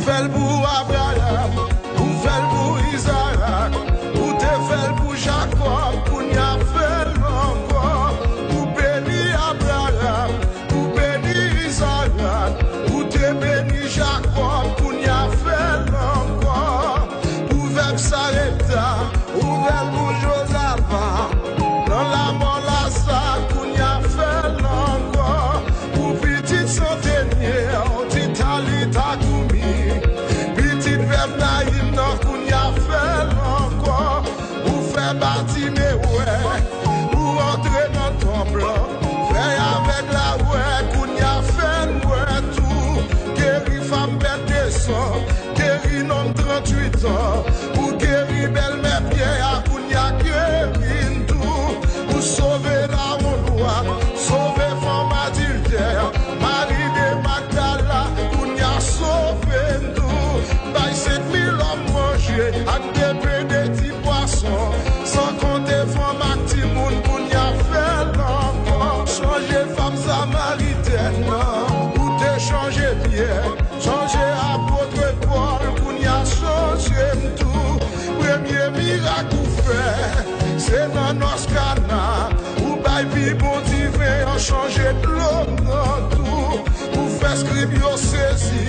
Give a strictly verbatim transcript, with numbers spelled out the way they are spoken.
Fè l pou Abraram, ou fè l pou Izarak, ou te fè l pou Jakòb, kounye a fè l ankò. Ou beni Abraram, ou beni Izarak, ou te beni Jakòb, kounye a fè l ankò. Ou fè m Sarepta, ou fè l pou Jozafa, nan lamò Laza, kounye a fè l ankò. Pou pitit santenyè, ti Talita Koumi, pitit vèv Nayim nan, kounye a fè l ankò. Ou fè Batime wè, ou antre nan tonb lan, fè avèg la wè, kounye a fè n wè tou. Geri fanm pèt de san, geri nonm tranntuit an, ou geri bèlmè Pyè a, kounye a geri n tou. Ou sove lawon lwa, sove fanm adiltè, Mari de Magdala, kounye a sove n tou. Bay senk mil òm manje ak de pen, de ti pwason, san konte fanm ak timoun, kounye a fè l ankò. Chanje fanm samaritèn nan, ou te chanje Pyè, chanje apot Pòl, kounye a chanje m tou. Premye mirak ou fè, se nan nòs Kana, ou bay pi bon diven an chanje dlo nan tou. Ou fè skrib yo sezi,